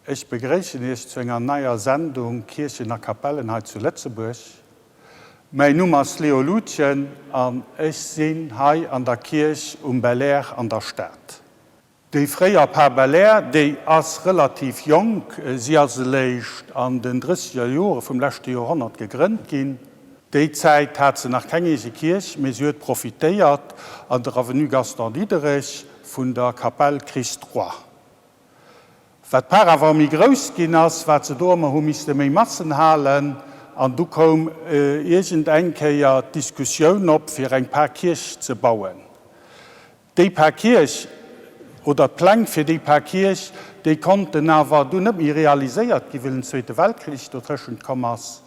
Ech begréissen Iech zu enger neier Sendung Kierchen a Kapellen hei zu Lëtzebuerg. Mäin Numm ass Leo Lutgen an ech sinn hei an der Kierch um Belair an der Stad. Déi fréier Par Belair, déi ass relativ jonk, si ass eléischt an den drësseger Jore vum leschte Joerhonnert gegrënnt ginn. Déi Zäit hat se nach keng eege Kierch, mee si huet profitéiert an der Avenue Gaston Diderich vun der Kapell Christ Roi. Wat d'Par awer méi grouss ginn ass, wat se do ëmmer hu misste méi Massen halen, an du koum iergend eng Kéier d'Diskussioun op, fir eng Parkierch ze bauen. Déi Parkierch, oder d'Pläng fir déi Parkierch, déi konnten awer dunn net méi realiséiert ginn, well den Zweete Weltkrich dotëschent komm ass.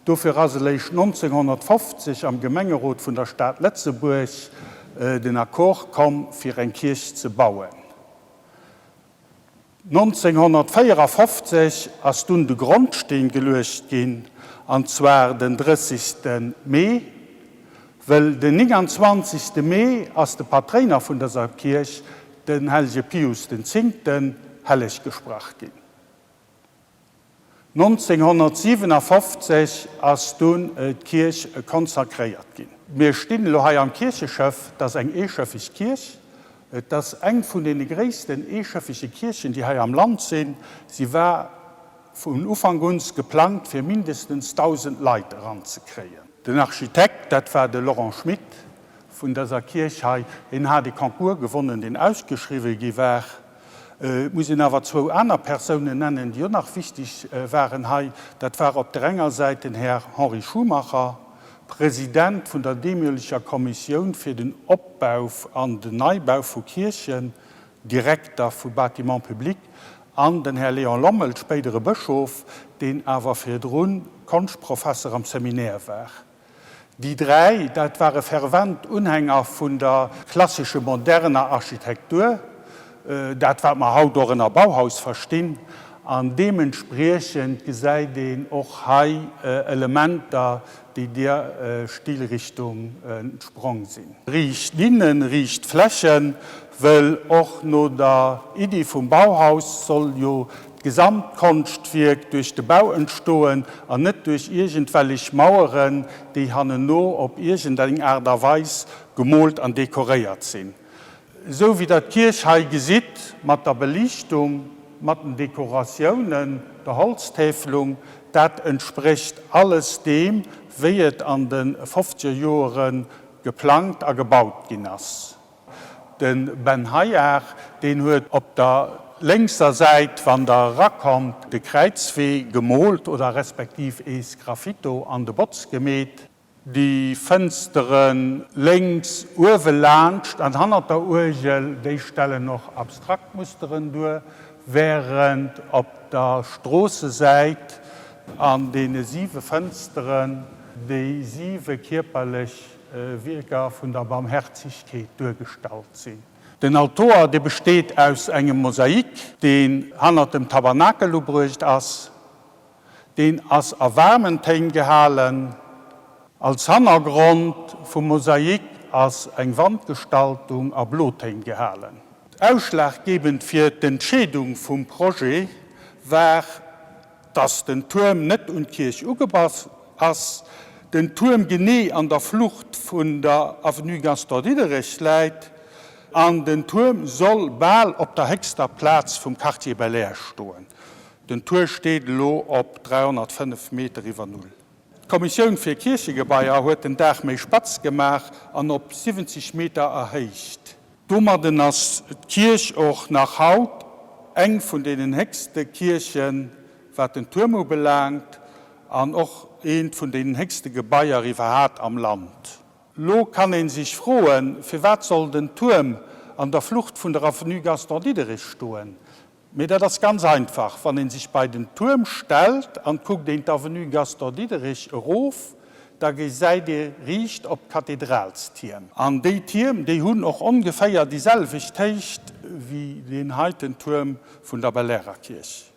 Dofir ass eréischt 1950 am Gemengerot vun der Stad Lëtzebuerg den Accord komm, fir eng Kierch ze bauen. 1954 ass dunn de Grondsteen geluecht ginn, an zwar den 30. Mee, wëll den 29. Mee ass de Patréiner vun dëser Kierch, den hellege Pius den Zéngten, helleg gesprach ginn. 1957 ass dunn d'Kierch konsakréiert ginn. Mir stinn elo hei am Kiercheschëff. Et ass eng eeschëffeg Kierch. Et ass eng vun deene gréissten eeschëffege Kierchen, déi hei am Land sinn. Si war vun Ufank un geplangt, fir mindestens 1.000 Leit eranzekréien. Den Architekt, dat war de Laurent Schmit vun dëser Kierch hei. Hien hat ee Concours gewonnen, deen ausgeschriwwe gi war. Et muss een awer zwou aner Persounen nennen, déi och nach wichteg waren hei. Dat war op der enger Säit den Här Henri Schumacher, President vun der deemoleger Kommissioun fir den Opbau an den Neibau vu Kierchen, Direkter vu Bâtiments publics, an den Här Léon Lommel, spéidere Bëschof, deen awer virdru Konschtprofesser am Seminaire war. Déi dräi, dat ware fervent Unhänger vun der klassesche moderner Architektur, dat wat mer haut och ënner Bauhaus verstinn, an deementspriechend gesäit een och hei Elementer, déi deer Stilrichtung entsprong sinn. Riicht Linnen, riicht Flächen, wëll och no der Iddi vum Bauhaus soll jo d'Gesamtkonschtwierk duerch de Bau entstoen an net duerch iergendwellech Maueren, déi hannenno op iergendeng Aart a Weis gemoolt an dekoréiert sinn. Esou wéi der d'Kierch hei gesitt, mat der Beliichtung, mat den Dekoratiounen, der Holztäfelung, dat entsprécht alles deem, wéi et an de fofzeger Joere geplangt a gebaut ginn ass. De Ben Heyard, deen huet op der lénkser Säit, wann der erakommt, de Kräizwee gemoolt oder respektiv ee Sgraffito an de Botz gemeet. Déi Fënstere lénks uewe laanscht an hannert der Uergel, déi stellen och abstrakt Musteren duer, wärend op der Stroossesäit an deene siwe Fënsteren déi siwe kierperlech Wierker vun der Barmherzegkeet duergestallt sinn. Den Altoer, dee besteet aus engem Mosaik, deen hannert dem Tabernakel ubruecht ass. Deen ass a waarmen Téin gehalen. Als Hannergrond vum Mosaik ass eng Wandgestaltung a Blotéin gehalen. Ausschlaggebend fir d'Entscheedung vum Projet war, dass den Tuerm net un d'Kierch ugepass ass, den Tuerm genee an der Flucht vun der Avenue Gaston Diderich läit an den Tuerm soll bal op der héchster Plaz vum Quartier Belair stoen. Den Tuer steet elo op 305 Meter iwwer Null. D'Kommissioun fir Kierchegebaier huet den Daach méi spatz gemaach an op 70 Meter erhéicht. Domadden ass d'Kierch och nach haut eng vun deenen héchste Kierchen, wat den Tuerm ubelaangt, an och eent vun deenen héchste Gebaier iwwerhat am Land. Lo kann ee sech froen, Firwat soll den Tuerm an der Flucht vun der Avenue Gaston Diderich stoen? Mee dat ass ganz einfach, wann een sech bei den Tuerm stellt an kuckt een d'Avenue Gaston Diderich erof, da gesäit ee riicht op d'Kathedralstierm. An déi Tierm, déi hunn och ongeféier déi selwecht Héicht wéi deen heiten Tuerm vun der Bellairer Kierch.